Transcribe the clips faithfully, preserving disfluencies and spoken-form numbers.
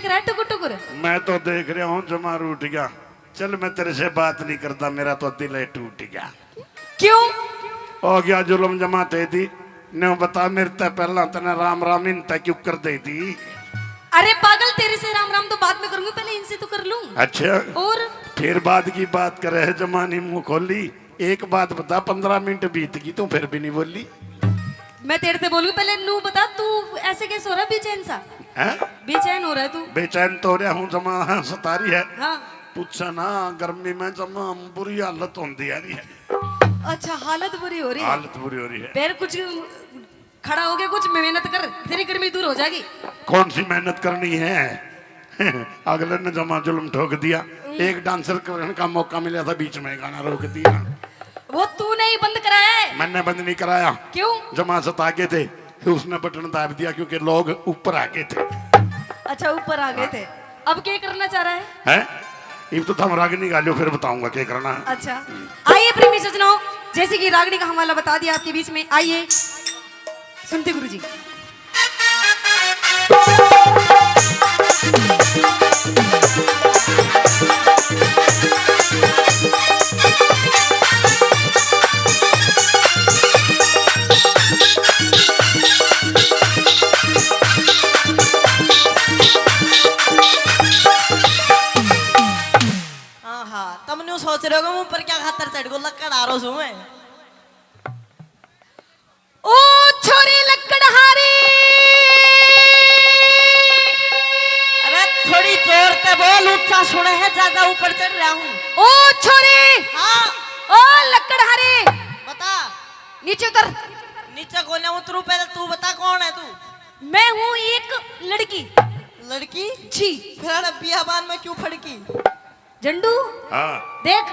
करे टुकुर टुकुर। मैं तो देख रहा हूँ जमा रूठ गया। चल, मैं तेरे से बात नहीं करता, मेरा तो दिल है टूट गया। क्यों? हो गया जुल्म जमा तेरी। ने बता, मेरे ते पहला तने राम राम इन ते क्यों कर दे दी? अरे पागल, तेरे से राम राम तो बाद में करूंगी, पहले इनसे तो कर लूं। अच्छा, और फिर बाद की बात करे है, जमा नहीं मुंह खोली। एक बात बता, पंद्रह मिनट बीत गई, तू फिर भी नहीं बोली। मैं तेरे से बोलूं, पहले नू बता, तू ऐसे कैसे हो रहा है बेचैन सा? हैं? बेचैन हो रहा है तू? बेचैन तो हो रहा हूँ, जमा सता रही है। हाँ। पूछा ना, गर्मी में जमा बुरी हालत होती है रही है। अच्छा, हालत बुरी हो रही है। हालत बुरी हो रही है। फिर कुछ खड़ा हो गया, कुछ मेहनत कर, तेरी गर्मी दूर हो जाएगी। कौन सी मेहनत करनी है? अगले ने जमा जुल्म ठोक दिया। एक डांसर करने का मौका मिला था, बीच में गाना रोक दिया। वो तूने ही बंद कराया है। मैंने बंद नहीं कराया। क्यों? जमा सता के थे, फिर उसने बटन दाब दिया क्योंकि लोग ऊपर आ गए थे। अच्छा, ऊपर आ गए थे। अब क्या करना चाह रहा है? हैं? इब तो थम रागनी गा लो, फिर बताऊंगा क्या करना है। अच्छा, आइए प्रेमी सज्जनों, जैसे कि रागनी का हवाला बता दिया आपके बीच में, आइए सुनते गुरुजी। हाँ, हाँ, तम न्यू सोच रहे हो कि मुंह पर क्या खातर चढ़ गो, लकड़ आ रहा हूँ मैं। ओ छोरी लकड़हारी। अरे थोड़ी जोर ते बोल, ऊंचा सुने है, ज्यादा ऊपर चढ़ रहा हूँ। ओ छोरी। हाँ। ओ लकड़हारी। बता। नीचे उतर। नीचे कोने उतरू, पहले तू बता कौन है तू? मैं हूँ एक लड़की। लड़की? जी। फिर बियाबान में क्यों फड़की? झंडू, हाँ, देख,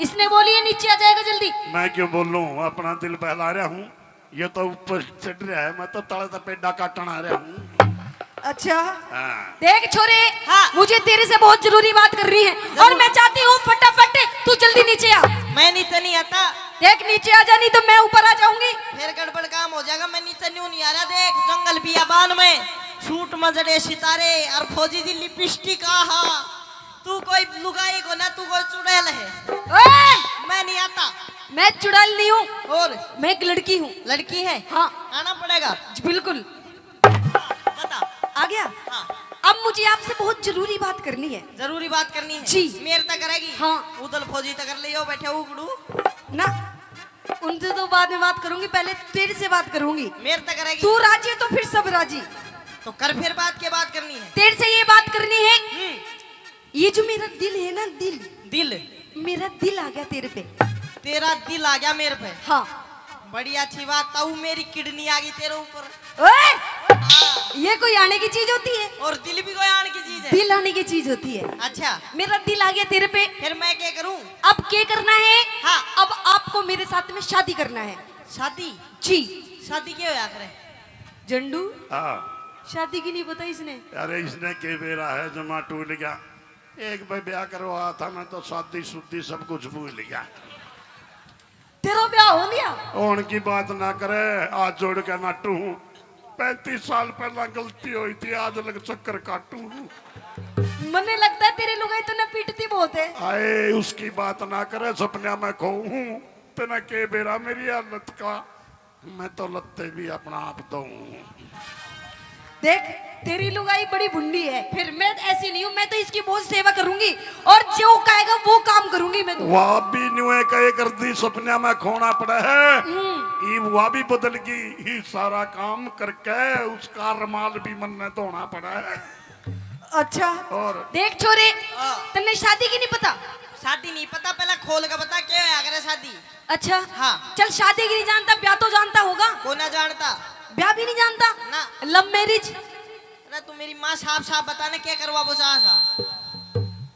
इसने बोली है नीचे आ जाएगा जल्दी। मैं क्यों बोलूं, अपना दिल बहला रहा हूँ। ये तो ऊपर चढ़ रहा है, मैं तो तले से पेडा काटन आ रहा हूँ। अच्छा। हाँ। देख छोरे, हाँ। मुझे तेरे से बहुत जरूरी बात करनी है और मैं चाहती हूँ फटाफट तू जल्दी नीचे आ। मैं नीचे नहीं आता। देख नीचे आ जा, नहीं तो मैं ऊपर आ जाऊंगी। फिर गड़बड़ काम हो जाएगा, मैं नीचे न्यू नहीं आ रहा। देख जंगल बियाबान में सूट में जड़े सितारे और फौजी जी लिपस्टिक, आहा। तू कोई लुगाई को ना, तू कोई चुड़ैल है। ओए, मैं नहीं आता। मैं चुड़ैल नहीं हूँ, और मैं एक लड़की हूँ। लड़की है? हाँ। आना पड़ेगा। बिल्कुल। बता। आ गया? हाँ। अब मुझे आपसे बहुत जरूरी बात करनी है। जरूरी बात करनी है? जी। मेरे तक करेगी? हाँ। उदल फौजी तक कर लियो, बैठे उगड़ू। ना, उनसे तो बाद में बात करूंगी, पहले तेरे से बात करूंगी। मेरे तक करेगी? तू राजी है तो फिर सब राजी। तो कर फिर बात के बात करनी है। तेरे से ये बात करनी है, हम्म। ये जो मेरा दिल है ना, दिल, दिल? मेरा दिल आ गया तेरे पे। तेरा दिल आ गया मेरे पे? हाँ। बड़ी अच्छी बात। ताऊ मेरी किडनी आ गई तेरे ऊपर। ओए, ये कोई आने की चीज होती है? और दिल भी कोई आने की चीज है? दिल आने की चीज होती है। अच्छा। मेरा दिल आ गया तेरे पे। फिर मैं क्या करूं? अब क्या करना है? हाँ। अब आपको मेरे साथ में शादी करना है। शादी? जी। शादी क्या होया करे? झंडू, हाँ। शादी की नहीं पता इसने। अरे इसने के बेरा है, जमा टूल गया। एक भाई ब्याह करवाया था मैं तो शादी शुद्धि सब कुछ भूल गया। तेरा ब्याह हो लिया? उनकी बात ना करे, हाथ जोड़ के नाटू हूँ। पैंतीस साल पहला गलती हुई थी, आज लग चक्कर काटू हूँ। मन्ने लगता है तेरी लुगाई तन्ने पीटती बहुत है। आए, उसकी बात ना करे, सपना में खोऊं हूँ। तने के बेरा मेरी हालत का, मैं तो लत्ते भी अपना आप दऊं। देख, तेरी लुगाई बड़ी भुंडी है, फिर मैं ऐसी नहीं हूँ। मैं तो इसकी बहुत सेवा करूंगी और जो कहेगा वो काम करूंगी मैं तो। वह भी न्यूए कहे कर दी, सपना में खोना पड़ा है। ये वह भी बदल गई, ये सारा काम करके उसका रुमाल भी मन में धोना पड़ा है। अच्छा। और देख छोरे, हाँ। तन्ने शादी की नहीं पता? शादी नहीं पता, पहला खोल के बता क्या होया करे शादी। अच्छा। हाँ। चल, शादी की नहीं जानता, ब्याह तो जानता होगा। को ना जानता। ब्याह भी नहीं जानता? ना। Love marriage. अरे तू मेरी माँ, साफ साफ बता ना क्या करवा वो चाह सा।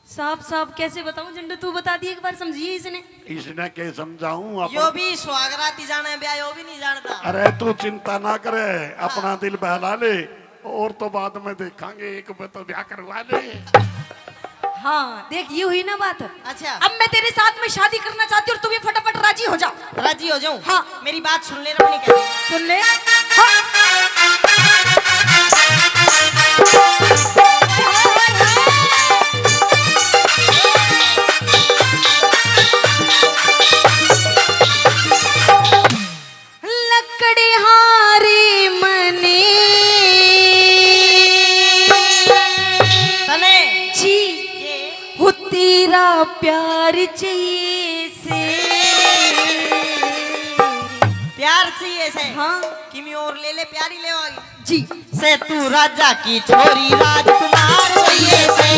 साफ साफ कैसे बताऊं झंडू, तू बता दिए एक बार, समझिए इसने। इसने के समझाऊं अपन? यो भी सुहागराती जाने ब्याह, यो भी नहीं जानता। अरे तू चिंता ना करे, अपना दिल बहला ले, और तो बाद में देखांगे, एक में तो ब्याह करवा ले। हाँ, देख, ये हुई ना बात। अच्छा। अब मैं तेरे साथ में शादी करना चाहती हूँ और तू भी फटाफट राजी हो जा। राजी हो जाऊं? हाँ। मेरी बात सुन ले, अपनी कहती। सुन ले। हाँ। प्यार चाहिए से। प्यार चाहिए से? हाँ। किमी और ले ले, प्यारी ले आगी। जी। से तू राजा की छोरी राजकुमार चाहिए से,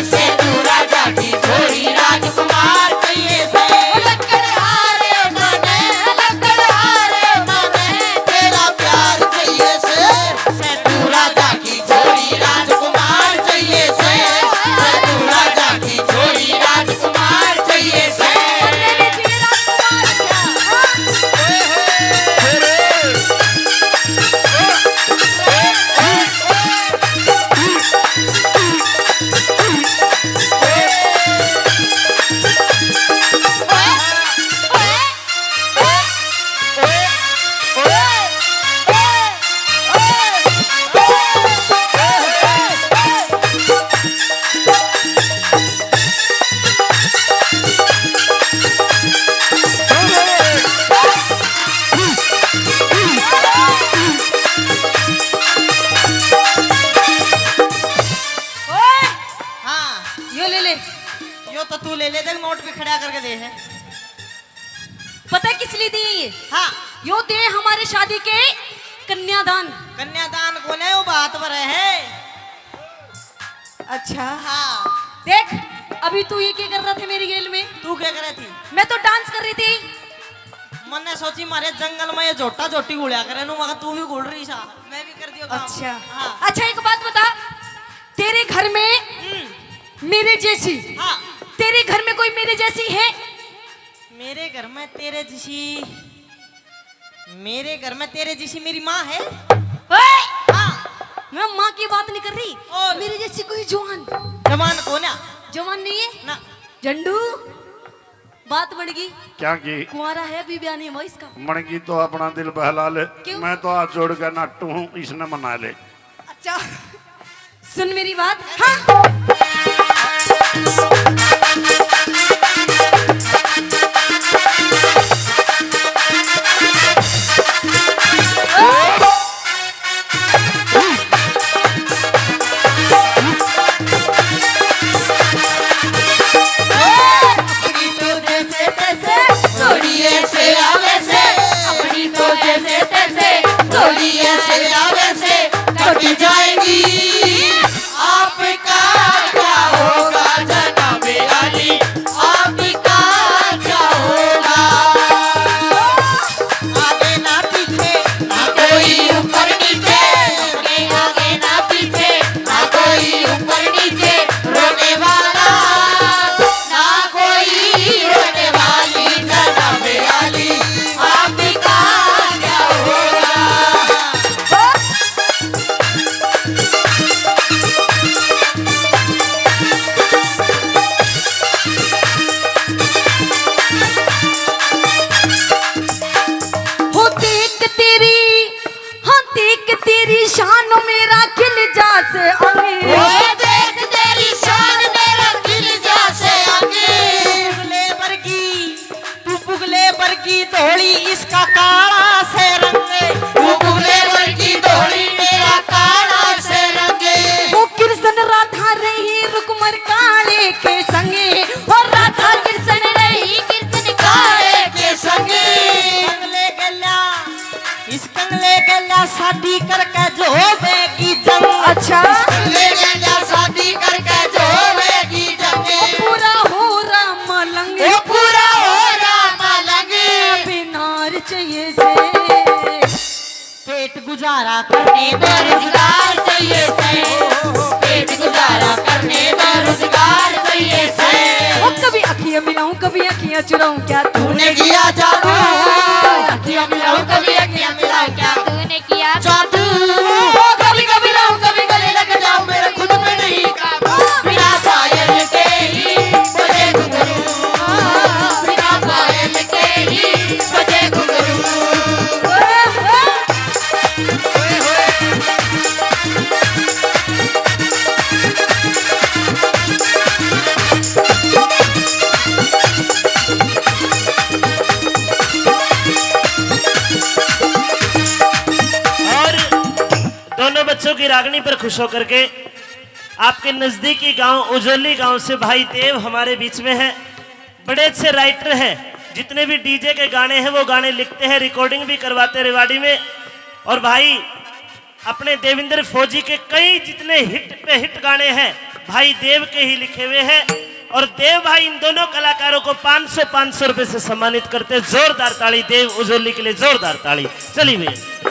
से तू राजा की छोरी राजकुमार चाहिए से। लकड़हारे मने, लकड़हारे मने, तेरा प्यार चाहिए से, से तू राजा की छोरी राजकुमार चाहिए से, से तू राजा की छोरी राजकुमार चाहिए से। ओए! हाँ। यो ले ले। यो तो तू ले ले, देख नोट भी खड़ा करके दे है। पता है किस लिए दिए ये? हाँ। यो दे हमारे शादी के कन्यादान। कन्यादान कोने, वो बात पर है। अच्छा। हाँ। देख, अभी तू ये क्या कर रहा था मेरी गेल में? तू क्या कर रही थी? मैं तो डांस कर रही थी। मन्ने सोची मारे जंगल में ये झोटा झोटी घुलिया करे, नु मगर तू भी घुल रही सा, मैं भी कर दियो काम। अच्छा। हाँ। अच्छा, एक बात बता, तेरे घर में हम्म। मेरे जैसी, हाँ। तेरे घर में कोई मेरे जैसी है? मेरे घर में तेरे जैसी, मेरे घर में तेरे जैसी मेरी माँ है। ओए! हाँ। मैं माँ की बात नहीं कर रही। और? मेरे जैसी कोई जवान। जवान कौन है? जवान नहीं है? ना। झंडू, बात बन गई। क्या की? कुंवारा है, अभी ब्याह नहीं हुआ इसका। बन गई तो अपना दिल बहला ले। क्यों? मैं तो हाथ जोड़ के नाटू हूँ, इसने मना ले। अच्छा, सुन मेरी बात। हाँ। अपनी तो जैसे तैसे, थोड़ी ऐसे आवे से। अपनी तो जैसे तैसे, थोड़ी ऐसे आवे से। कट जाएगी। आपका क्या होगा जनाबे आली, आपका क्या होगा? आगे ना पीछे, ना कोई ऊपर नीचे। आगे, आगे ना पीछे, ना कोई ऊपर नीचे। रोने वाला, ना कोई रोने वाली। जनाबे आली, आपका क्या होगा? हो देख तेरी, हाँ देख तेरी शान मेरा खिल जा से अंग। ओ देख तेरी शान मेरा खिल जा से अंग। बुगले वर्गी, तू बुगले वर्गी धोली, इसका काला से रंग। तू बुगले वर्गी धोली, मेरा काला से रंग। वो कृष्ण राधा रही रुक्मण काले के संगे। वो राधा कृष्ण रही कृष्ण काले के संगे। कंगले गल्या, इस कंगले गल्या शादी करके जो होवेगी जंग। अच्छा। इस कंगले गल्या शादी करके जो होवेगी जंग। पूरा हो राम लंग। ओ पूरा हो राम लंग। बिनार चाहिए से। पेट गुजारा करने बेरोजगार चाहिए से। पेट गुजारा करने बेरोजगार चाहिए से। वो कभी अखियां मिलाऊं, कभी अखियां चुराऊं, क्या तूने किया जादू? अखियां मिलाऊं, कभी अखियां मिलाऊं, क्या तूने किया जादू? कभी कभी रहूं, कभी गले लग जाऊं, मेरा खुद पे नहीं काबू। बिना पायल के ही बजे घुंघरू, बिना पायल के ही बजे घुंघरू। और दोनों बच्चों की रागनी पर खुश होकर के आपके नजदीकी गांव उजोली गांव से भाई देव हमारे बीच में है। बड़े अच्छे राइटर हैं, जितने भी डीजे के गाने हैं वो गाने लिखते हैं, रिकॉर्डिंग भी करवाते हैं रेवाड़ी में। और भाई अपने देवेंद्र फौजी के कई जितने हिट पे हिट गाने हैं, भाई देव के ही लिखे हुए हैं। और देव भाई इन दोनों कलाकारों को पाँच सौ, पाँच सौ रुपए से सम्मानित करते हैं। जोरदार ताली देव उजोली के लिए, जोरदार ताली। चलिए भैया।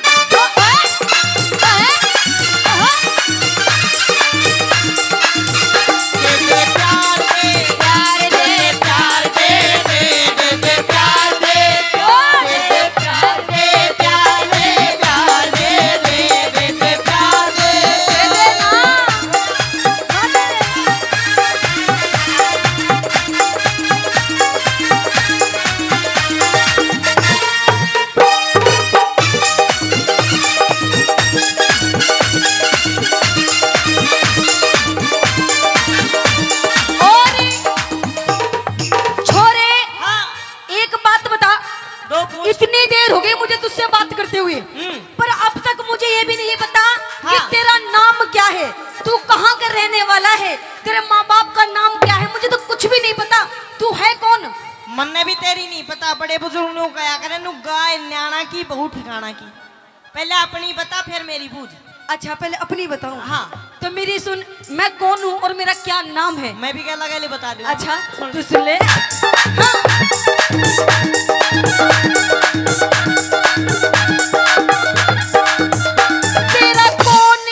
और छोरे, हाँ। एक बात बता, दो पूछ। इतनी देर हो गई मुझे तुझसे बात करते हुए, हम्म। पर अब तक मुझे ये भी नहीं पता कि हाँ। तेरा नाम क्या है, तू कहाँ का रहने वाला है, तेरे माँ बाप का नाम क्या है, मुझे तो कुछ भी नहीं पता। तू है कौन? मन्ने भी तेरी नहीं पता। बड़े बुजुर्ग न्यू कहा करे, न्यू गाय न्याणा की, बहू ठिकाना की। पहले अपनी बता, फिर मेरी बूझ। अच्छा, पहले अपनी बताऊं? हाँ। तो मेरी सुन, मैं कौन हूँ और मेरा क्या नाम है। मैं भी क्या लगा ले बता दूँ। अच्छा, सुन। तू सुन ले। हाँ। तेरा कौन,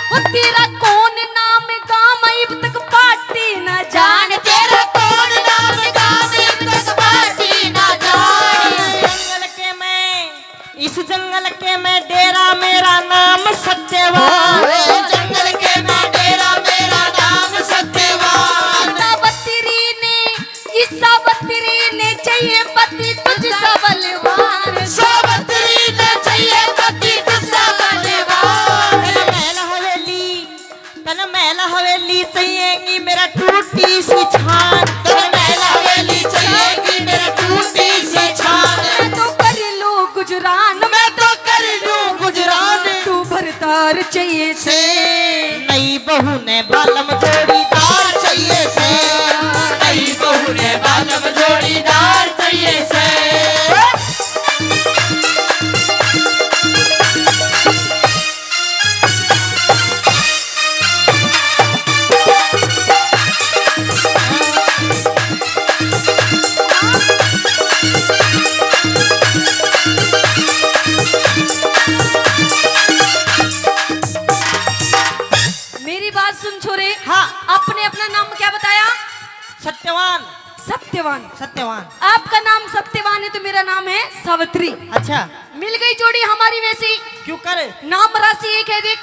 वो तेरा कौन नाम गाम इब तक पार्टी ना जान। तेरा कौन नाम गाम इब तक पार्टी ना जान। जंगल के मैं इस जंगल के मैं डेरा, मेरा नाम सत्यवान। ओ, जंगल के मैं डेरा, मेरा नाम सत्यवान। सावित्री ने, इस सावित्री ने चाहिए पति तुझ सा बलवान। सावित्री ने चाहिए पति तुझ सा बलवान। महल हवेली तन महल हवेली चाहिएगी मेरा टूटी सी छान। तन महल हवेली चाहिएगी मेरा टूटी सी छान। मैं तो कर लूं गुजरान, मैं तो कर लूं गुजरान। तू भरतार चाहिए से। नई बहू ने बालम जोड़ीदार चाहिए से। नई बहू ने बालम जोड़ीदार चाहिए से। मेरी बात सुन छोरे। हाँ। आपने अपना नाम क्या बताया? सत्यवान। सत्यवान। सत्यवान। आपका नाम सत्यवान है तो मेरा नाम है सावित्री। अच्छा। मिल गई जोड़ी हमारी वैसी। क्यों कर? नाम राशि एक है देख।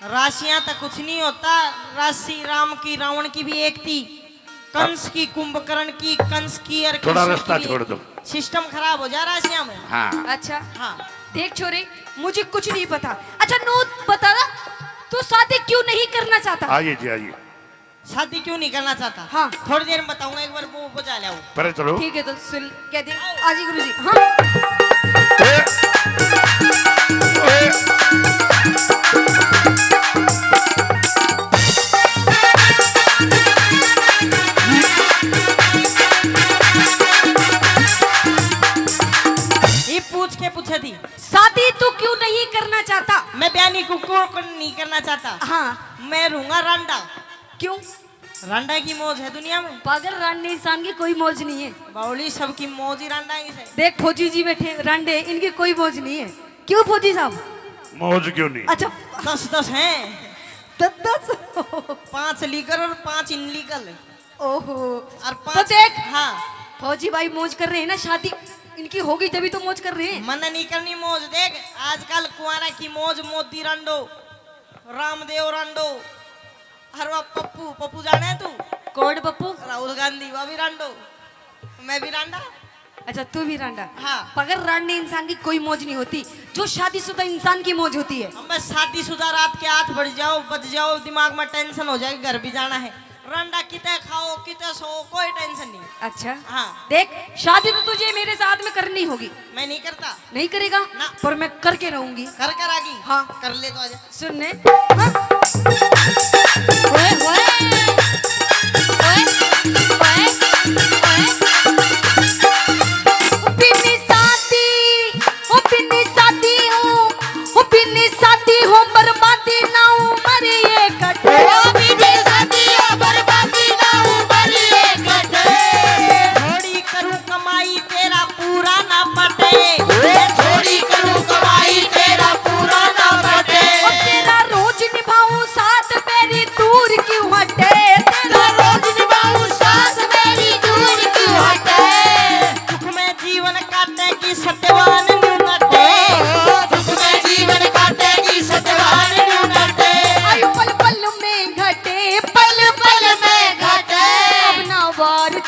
राशियां तो कुछ नहीं होता, राशि राम की रावण की भी एक थी, कंस की कुंभकर्ण की, कंस की और थोड़ा कृष्ण रास्ता की भी। छोड़ दो। सिस्टम खराब हो जा राशियां में। हाँ। अच्छा। हाँ। देख छोरे, मुझे कुछ नहीं पता। अच्छा नू बता, तू शादी क्यों नहीं करना चाहता? आइए जी, आइए। शादी क्यों नहीं करना चाहता? हाँ। थोड़ी देर में बताऊंगा, एक बार वो बजा ले आओ। परे चलो। ठीक है, तो सुन, कह दे। आज ही गुरु जी। हाँ। ए, ए। ये पूछ के पूछे थी। शादी तू क्यों नहीं करना चाहता? मैं ब्याह नहीं, को, को, को नहीं करना चाहता। हाँ। मैं रहूंगा रांडा। क्यों? रांडा की मौज है दुनिया में। पागल, रांडे इंसान की कोई मौज नहीं है। बावली, सबकी मौज ही रांडा की से। देख फौजी जी बैठे रांडे, इनकी कोई मौज नहीं है। क्यों फौजी साहब? मौज क्यों नहीं? अच्छा। दस दस हैं। दस दस? पांच लीगल और पांच इनलीगल। ओहो। और तो पांच देख, हाँ। फौजी भाई मौज कर रहे हैं ना, शादी इनकी होगी तभी तो मौज कर रहे हैं। मन नहीं करनी मौज। देख आजकल कुंवारा की मौज, मोदी रांडो, रामदेव रांडो, हर वा पप्पू, पप्पू जाने है तू? कौन पप्पू? राहुल गांधी, वह भी रांडो, मैं भी रांडा। अच्छा, तू भी रांडा? हाँ। पगल, रांडे इंसान की कोई मौज नहीं होती, जो शादीशुदा इंसान की मौज होती है। हम बस शादीशुदा, रात के आठ बज जाओ, बज जाओ, दिमाग में टेंशन हो जाएगी, घर भी जाना है। रांडा किते खाओ, किते सो, कोई टेंशन नहीं। अच्छा। हाँ। देख, शादी तो तुझे मेरे साथ में करनी होगी। मैं नहीं करता। नहीं करेगा? ना। पर मैं करके रहूंगी। कर कर आगी? हाँ। कर ले तो आजा। सुनने। हाँ।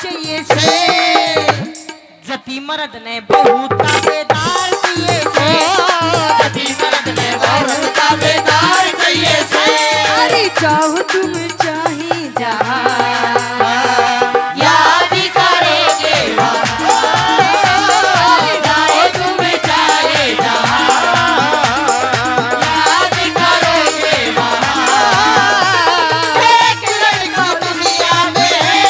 चाहिए से। जती मर्द ने बहू ताबेदार चाहिए से। जती मर्द ने बहू ताबेदार चाहिए से। अरे चाहो तुम चाहे जहां, याद करोगे वहां। चाहे तुम चाहे जहां, याद करोगे वहां। एक लड़का दुनिया में है,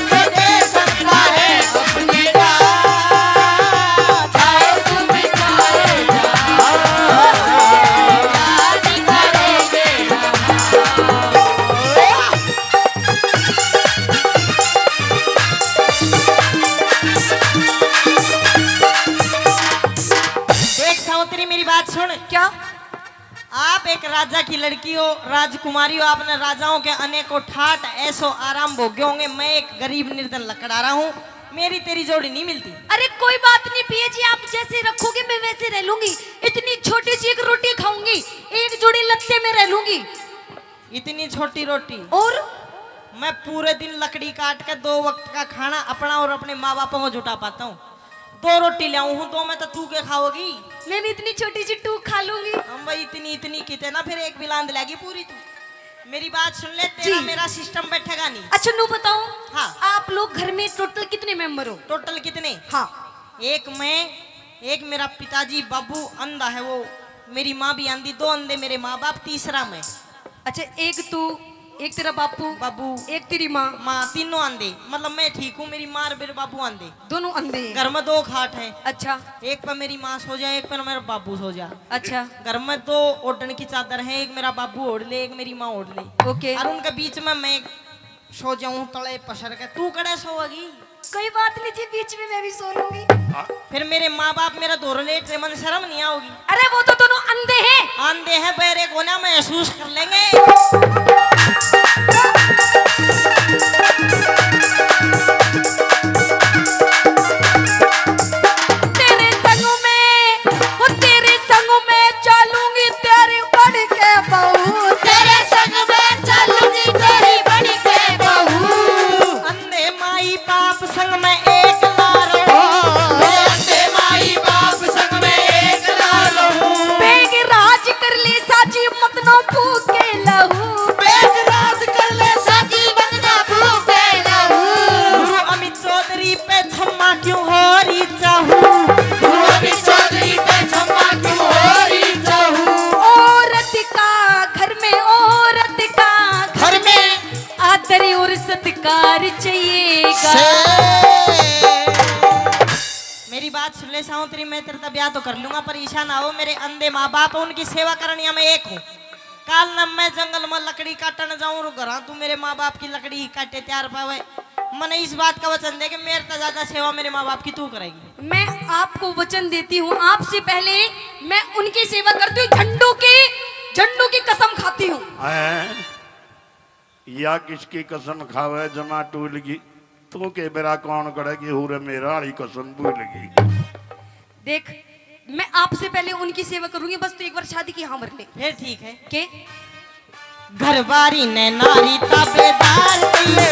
जो दे सकता है अपने जान। चाहे तुम चाहे जहां, याद करोगे वहां। देख सावित्री, मेरी बात सुन। क्या? आप एक राजा की लड़की हो, राजकुमारी हो, आपने राजाओं के अनेकों ठाट ऐसो आराम भोगे होंगे। मैं एक गरीब निर्धन लकड़हारा हूँ, मेरी तेरी जोड़ी नहीं मिलती। अरे कोई बात नहीं पिया जी, आप जैसे रखोगे मैं वैसे रह लूंगी। इतनी छोटी सी एक रोटी खाऊंगी, एक जोड़ी लत्ते में रह लूंगी। इतनी छोटी रोटी? और? मैं पूरे दिन लकड़ी काट के दो वक्त का खाना अपना और अपने माँ बापों को जुटा पाता हूँ। दो रोटी ले आऊँ हूँ, दो में तो तू के खाओगी? मैं भी इतनी छोटी सी टूक खा लूंगी। हम भाई इतनी, इतनी किते ना, फिर एक बिलांद लेगी पूरी तू। मेरी बात सुन ले, तेरा जी। मेरा सिस्टम बैठेगा नहीं। अच्छा नू बताओ, हाँ। आप लोग घर में टोटल कितने मेंबर हो? टोटल कितने? हाँ। एक मैं, एक मेरा पिताजी बाबू अंधा है, वो मेरी माँ भी आंधी, दो अंधे मेरे माँ बाप, तीसरा मैं। अच्छा, एक तू, एक तेरा बापू, बाबू। एक तेरी माँ। माँ, तीनों आंधे। मतलब मैं ठीक हूँ, मेरी माँ और मेरे बाबू आंधे। दोनों अंधे हैं। घर में दो खाट है। अच्छा। एक पे मेरी माँ सो जाए, एक पे मेरा बाबू सो जाए। अच्छा। घर में दो ओढ़न की चादर है, एक मेरा बाबू ओढ़ ले, एक मेरी माँ ओढ़ ले। ओके। और उनके बीच में मैं सो जाऊं तले पसर के, तू कड़े सोएगी? कोई बात नहीं जी, बीच में मैं भी सो लूंगी। फिर मेरे माँ बाप मेरा धोरो लेट रहे, मन शर्म नहीं आओगी? अरे वो तो दोनों अंधे हैं। अंधे हैं, बहरे को ना महसूस कर लेंगे। तेरे संग में, वो तेरे संग में चलूंगी तेरी बन के बहू। तेरे संग में चलूंगी तेरी बन के बहू। अंधे माई बाप संग में एक ना रहूं। अंधे माई बाप संग में एक ना रहूं। बेग राज कर ले साजी मत ना फूके लहू। बेग राज कर ले साजी मत ना फूके लहू। गुरु अमित चौधरी पे छम्मा क्यों हो रही चाहूं। गुरु अमित चौधरी पे छम्मा क्यों हो रही चाहूं। औरत का घर में, औरत का घर में आदर और सत्कार चाहिएगा। मेरी बात सुन ले सावित्री, मैं तेरे तै ब्याह तो कर लूंगा, पर ईशा ना हो, मेरे अंधे माँ बाप, उनकी सेवा करनिया मैं एक हूँ। काल न मैं जंगल में लकड़ी काटण जाऊं और घरां तू मेरे माँ बाप की लकड़ी काटे तैयार पावे। मने इस बात का वचन दे कि मेरे तै ज्यादा सेवा मेरे माँ बाप की तू करेगी। मैं आपको वचन देती हूँ, आपसे पहले मैं उनकी सेवा करती हूँ, झंडू की, झंडू की कसम खाती हूँ। हैं? या किसकी कसम खावे जना टूल गई? तू के बेरा कौन कड़ेगी हूरे मेरा वाली कसम भूल गई। देख, मैं आपसे पहले उनकी सेवा करूंगी, बस तू एक बार शादी की हाँ भर ले। फिर ठीक है। के? घरवारी ने नारी ताबेदार चाहिए।